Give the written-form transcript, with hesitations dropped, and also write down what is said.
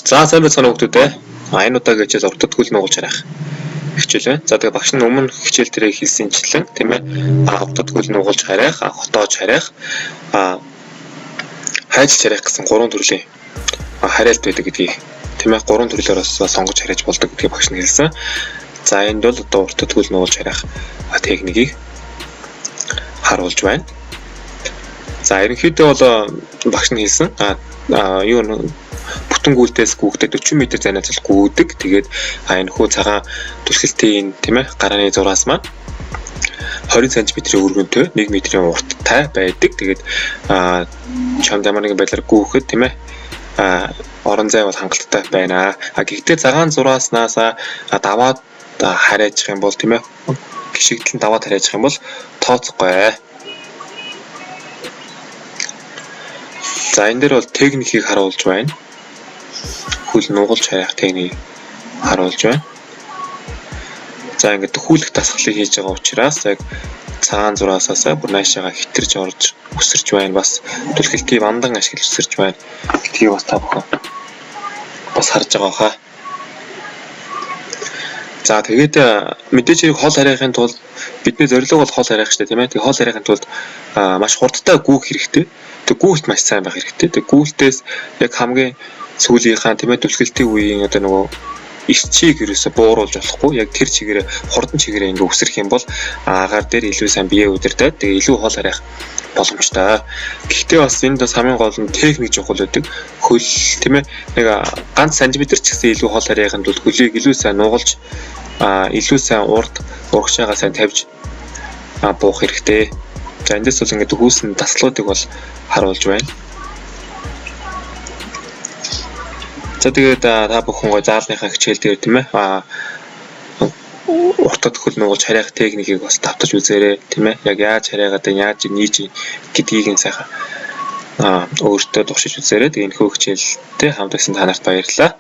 За сайн байцгаана хүүхдүүд ээ. Энэ удаагийн хичээл уртад хөл нугалж харах хичээл байна. За тэгээ багш нь өмнө хичээл дээрээ хэлсэнчлэн тийм ээ уртад хөл нугалж харих, хотоож харих, хайжж харих гэсэн гурван төрлийн хариалт байдаг гэдгийг тийм ээ гурван төрлөөр бас сонгож хариаж болдог гэдгийг багш нь хэлсэн. За энд бол одоо уртад хөл нугалж харих техникийг харуулж байна. За ерөнхийдөө бол багш нь хэлсэн юу бүтэн гүйлтээс гүгдээ 40 м зайнаас л гүйдэг. Тэгээд энэ хүү цагаан түлхэлтийн тийм ээ гарааны зураас маань 20 см-ийн өргөнтэй 1 м-ийн урттай байдаг. Тэгээд чамд ямар нэгэн байдлаар гүйхэд тийм ээ орон зай бол хангалттай байна. Гэхдээ цагаан зурааснаас даваад харайчих юм бол тийм ээ гიშгдэл нь даваад харайчих юм бол тооцохгүй. За энэ дээр бол техникийг харуулж байна. Хөл нугалж харих техникийг харуулж байна. За ингээд төхүүлэх дасгалыг хийж байгаа учраас яг цагаан зураасаасаа бүр наашаага хитэрч орж өсөрч байна. Бас түлхэлтийг бандан ашиглаж өсөрч байна гэдгийг бас та бүхэн бас харж байгаа хаа. За тэгээд мэдээж хэрэг хол харихын тулд бидний зорилго бол хол харих шүү дээ тийм ээ. Тэгээд хол харихын тулд маш хурдтай гүйх хэрэгтэй. Тэгээд гүйлт маш сайн байх хэрэгтэй. Тэгээд гүйлтээс яг хамгийн сүүлийнхаа тийм ээ түлхэлтийн үеийн одоо нөгөө эрчийг ерөөсө бууруулж болохгүй. Яг тэр чигээрээ хурдан чигээрээ ингээ өсрөх юм бол агаар дээр илүү сайн бие удирдаад тэгээ илүү хол харих боломжтой. Гэхдээ бас энд бас хамгийн гол нь техник чухал байдаг. Хөл тийм ээ нэг ганц сантиметр ч гэсэн илүү хол харихын тулд хөлийг илүү сайн нугалж илүү сайн урд урагшаага сайн тавьж буух хэрэгтэй. За эндээс бол ингээд хүйсэн таслуудыг бол харуулж байна. За тэгээд та бүхэн гой заалныхаа хичээл дээр тийм ээ уртад хөл нугалж харих техникийг бас давтаж үзээрэй тийм ээ. Яг яаж хараагаад яаж нийж гэдгийг нь сайхан өөртөө туршиж үзээрэй. Тэгээд энэхүү хичээлтэй хамт байсан та нарт баярлалаа.